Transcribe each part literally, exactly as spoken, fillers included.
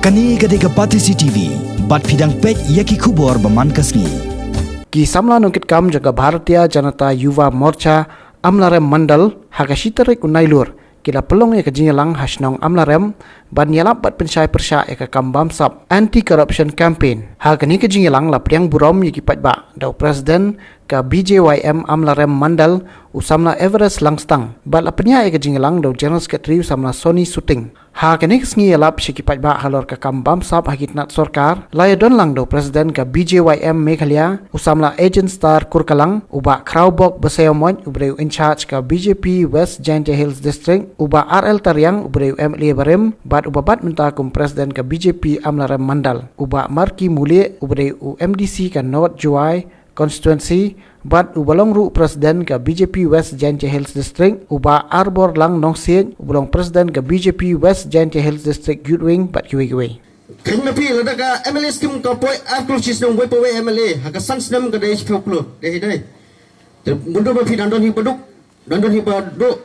Kane ka dei ka Batesi T V, bad phi dang peit ïa ki khubor ba man ka sngi. Ki samla nongkitkam jong ka Bharatiya Janata Yuva Morcha Amlarem Mandal, ha ka shi tarik u Nailur, ki la pynlong ïa ka jingïalang ha shnong Amlarem, ban ïalap bad pynshai pyrshah ïa ka kam bamsap Anti Corruption Campaign. Ha kane ka jingïalang la pdiang burom ïa ki paidbah da u President ka B J Y M Amlarem Mandal, u samla Everest Langstang, bad la pynïaid ïa ka jingïalang da u General Secretary u samla Sony Suting. Ha kane ka sngi ïalap sha ki paidbah halor ka kam bamsap ha ki tnat sorkar, la ïadon lang da u President ka B J Y M Meghalaya, u samla Agent Star Kurkalang, u Bah Khrawbok Basaiawmoit, uba dei u in charge ka B J P West Jaintia Hills District, u Bah R L Tariang, uba dei u M L A barim, bad uba bat mynta kum President ka B J P Amlarem Mandal, u Bah Marki Mulie, uba dei u M D C ka North Jowai Constituency, bad uba long ruh President ka B J P West Jaintia Hills District, u Bah Arborlang Nongsiej, uba long President ka B J P West Jaintia Hills District Youth Wing, bad kiwei kiwei. Kynmaw phi, lada ka M L A scheme ka poi ar klur shi snem, wei pa wei M L A, ha ka san snem ka dei shiphew klur, dei hi dei. Te mynta ba phi dang don hi baduk, dang don hi baduk,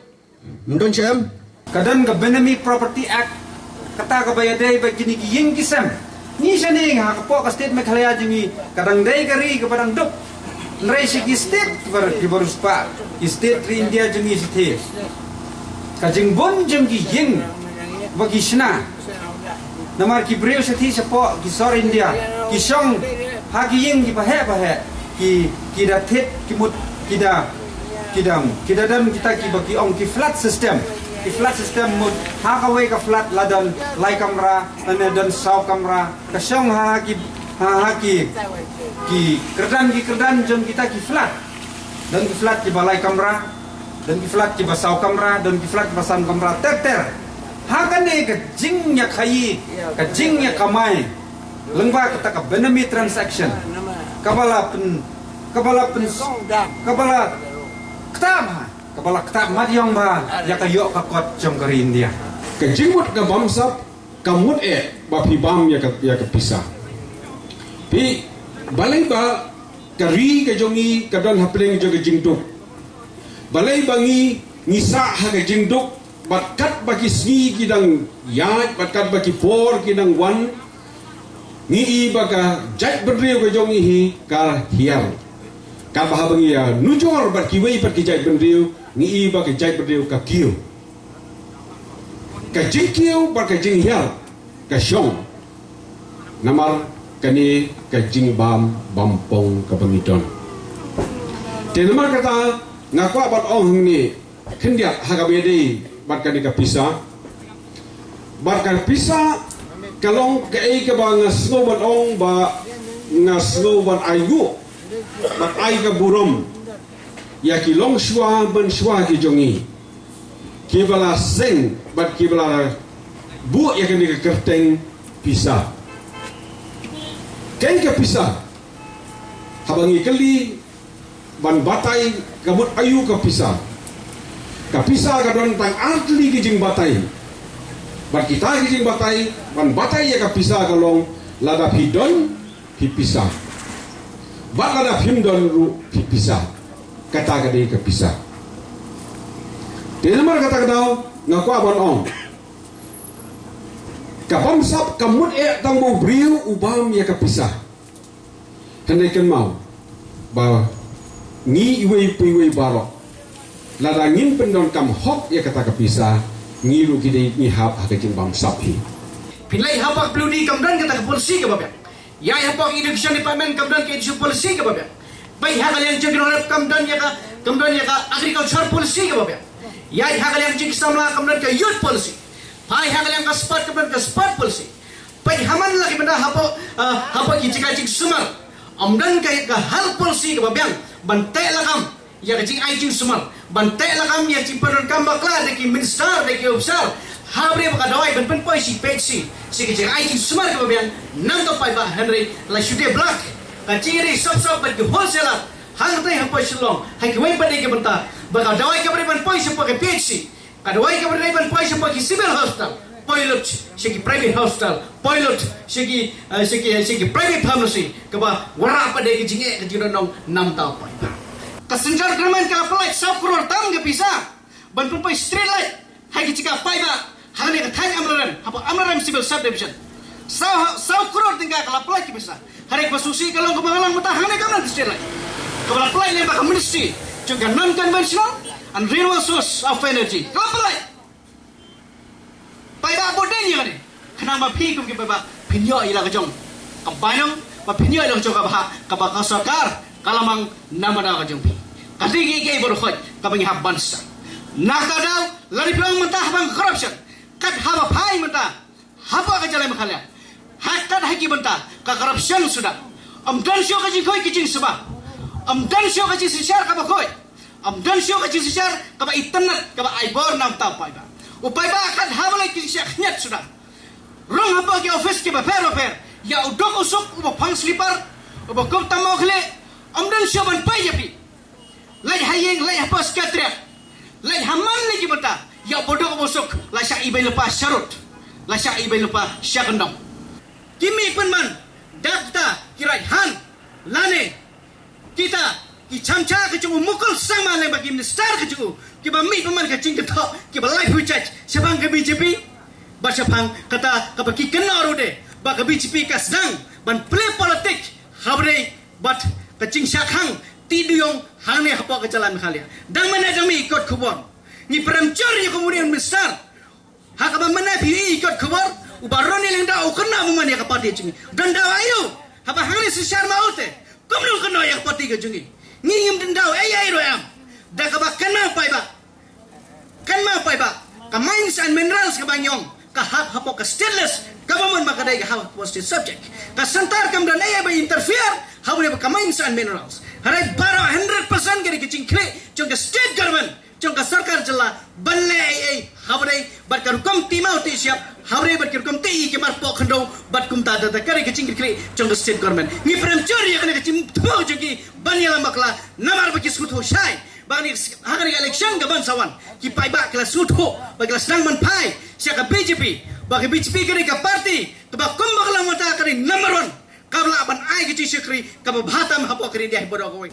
ym don shem. Ka don ka Benami Property Act, kata kaba ïadei bad kine ki ïing ki sem. Ngi shane ha ka pok ka state Meghalaya jong ngi, ka dang dei ka ri kaba dang duk. Hynrei sha ki state kiba, kiba riewspah, ki state ri India jong ngi shathie, ka jingbun jong ki ïing ba ki shna. Namar ki briew shathie shapoh ki sor India, ki shong ha ki ïing kiba heh ba heh, ki, ki da thied, ki mut, ki da, ki da, ki da don kita kiba ki ong ki flat system. Ki flat system mut ha kawei ka flat la don lai kamra, lane don saw kamra. Ka shong ha, ha ki, ha, ha ki, ki kyrdan, ki kyrdan jong kita ki flat. Don ki flat kiba lai kamra, don ki flat kiba saw kamra, don ki flat kiba san kamra, ter ter. Ha kane ka jingïakhaïi, ka jingïakamai, lyngba kata ka Benami transaction, kaba la pyn, kaba la pyn, kaba la ktah bha, kaba la ktah mat ïong bha ïa ka ïoh ka kot jong ka ri India. Ka jingmut ka bamsap, ka mut eh ba phi bam ïa ka, ïa ka pisa. Phi, balei ba ka ri ka jong ngi ka don hapdeng jong ka jingduk? Balei ba ngi, ngi sah ha ka jingduk, bad katba ki sngi ki dang ïaid, bad katba ki por ki dang wan, ngi i ba ka jaitbynriew ka jong ngi hi ka hiar. Katba haba ngi ïa nujor bad kiwei pat ki jaitbynriew, ngi i ba ka jaitbynriew ka kiew. Ka jingkiew bad ka jinghiar ka shong namar kane ka jingbam bampong kaba ngi don. Te namar kata nga kwah ban ong hangne khyndiat ha kaba ïadei bad kane ka pisa. Bad ka pisa ka long kaei kaba nga sngew ban ong ba nga sngew ban ainguh bad ai ka burom ïa ki longshuwa manshuwa ki jong ngi, kiba la seng bad kiba la buh ïa kane ka kyrteng pisa. Kaei ka pisa? Haba ngi kylli ban batai ka mut aïu ka pisa, ka pisa ka don tang artylli ki jingbatai. Bad kita ki jingbatai ban batai ïa ka pisa ka long, lada phi don, phi pisa. Bad lada phim don ruh, phi pisa. Kata ka dei ka pisa. Te namar kata ka daw nga kwah ban ong, ka bamsap ka mut eh tang ba u briew u bam ïa ka pisa. Hynrei kynmaw ba ngi iwei pa iwei baroh, lada ngim pyndonkam hok ïa kata ka pisa, ngi ruh ki dei ngi hap ha ka jingbamsap hi. Pynlait ha ka pyrthei kam don kata ka policy kaba biang. Ïa, ïa, hapoh Education Department kam don ka Education Policy kaba biang. Peit ha ka liang jong ki nongrep kam don ïa ka, kam don ïa ka Agriculture Policy kaba biang. Ïa, ïa, ha ka liang jong ki samla kam don ka Youth Policy. Peit ha ka liang ka Sport kam don ka Sport Policy. Peit ha man la ki bynta hapoh, ah, hapoh ki jaka jingsumar, ym don ka, ka Health Policy kaba biang ban teh lakam ïa ka jingai jingsumar, ban teh lakam ïa ka jingpyndonkam bakla da ki minister, da ki officer. Haba dei ba ka dawai ban pynpoi sha ki P H C, sha ki jingai jingsumar kaba biang, nangta paidbah, hynrei la shu dei bla ka jingïadei sop sop bad ki wholesaler hangtei hapoh Shillong, ha kiwei pat de ki bynta, ba ka dawai kaba dei ban poi sha ka P H C, ka dawai kaba dei ban poi sha ki civil hospital, poi lut sha ki private hospital, poi lut sha ki, eh, sha ki, sha ki private pharmacy, kaba wanrah pat de ki jingeh ka jingdon nongkynmaw paidbah. Ka Central Government ka la pynlait saw klur tam ka pisa ban pynpoi street light ha ki jaka paidbah hangne ha ka thaiñ Amlarem, hapoh Amlarem Civil Subdivision. Saw, saw klur tyngka ka la pynlait ki pisa. Hynrei kaba sngewsih ka long kaba nga la ong mynta hangne kam don state lait. Kaba la pynlait lyngba ka Ministry jong ka Non Conventional and Renewable Source of Energy. Ka la pynlait. Paidbah bud dei ïa kane. Khnang ba phi kum ki paidbah phin ïoh ïa la ka jong ka bainong, ba phin ïoh ïa la ka jong ka bhah kaba ka sorkar ka la mang namar ka jong phi. Ka dei kiei kiei baroh khoit kaba ngi hap ban sah. Na kata daw lada phi ong mynta haba corruption, kat haba phai mynta hapoh ka jylla Meghalaya, ha kat ha ki bynta ka corruption suda. Ym don shuh ka jingkhuid ka jingsngewbha. Ym don shuh ka jingsynshar kaba khuid. Ym don shuh ka jingsynshar kaba itynnad, kaba ai bor na u paidbah. U paidbah kat haba leit ki jingsngewbha khyndiat suda, rung hapoh ki office kiba pher ba pher, ïa u duk u suk, uba phang slipar, uba kup tamo khlieh, ym don shuh ban peit ïa phi. Leit ha ïing, leit hapoh Secretariat, leit ha man la ki bynta, ïa uba duk uba suk la shah ibeiñ lypa sharud, la shah ibeiñ lypa sha kyndong. Ki mih pynman da kita ki right hand lane kita ki chamchai ka jong u Mukul Sangma lyngba ki minister ka jong u, kiba mih pynman ka jingkynthoh, kiba laiphew jait shaphang ka B J P. Bad shaphang kata kaba ki kynnoh ruh de ba ka B J P ka sdang ban plie politik ha ba dei bad ka jingshah khang tih duyung hangne hapoh ka jylla Meghalaya. Dang mynne dang mih kot khubor, ngi prem jur ïa ka Union Minister. Ha kaba mynne phi ïohi kot khubor, u Bah Ronnie Lyngdoh u kynnoh bymman ïa ka party jong ngi. Don daw aïu? Haba hangne synshar ma u te, kumno u kynnoh ïa ka party ka jong ngi? Ngi ngim don daw ei ei ruh em. Da kaba kynnoh paidbah, kynnoh paidbah, ka Mines and Minerals kaba ngi ong ka hap hapoh ka state list, kaba mon ma ka dei ka hap hapoh state subject. Ka Centre kam don ei ei ba interfere ha ba dei ka Mines and Minerals. Hynrei baroh hundred percent ka dei ka jingkhlieh jong ka state government, jong ka sorkar jylla ban leh ei ei ha ba dei bad ka rukom tih maw tih shyiap, ha ba dei bad ka rukom tih ïa ki mar poh khyndew bad kumta da da ka dei ka jingkhlieh jong ka state government. Ngi prem jur ïa kane ka jingthmu jong ki ban ïalam bakla namar ba ki sngewthuh shai ba kane, ha kane ka election kaban sa wan, ki paidbah ki la sngewthuh ba ki la sdang ban phai sha ka B J P, ba ka B J P ka dei ka party kaba kumba ka long mynta ka dei number one, kaba lah ban ai ka jingshakri kaba bha tam hapoh ka ri India baroh kawei.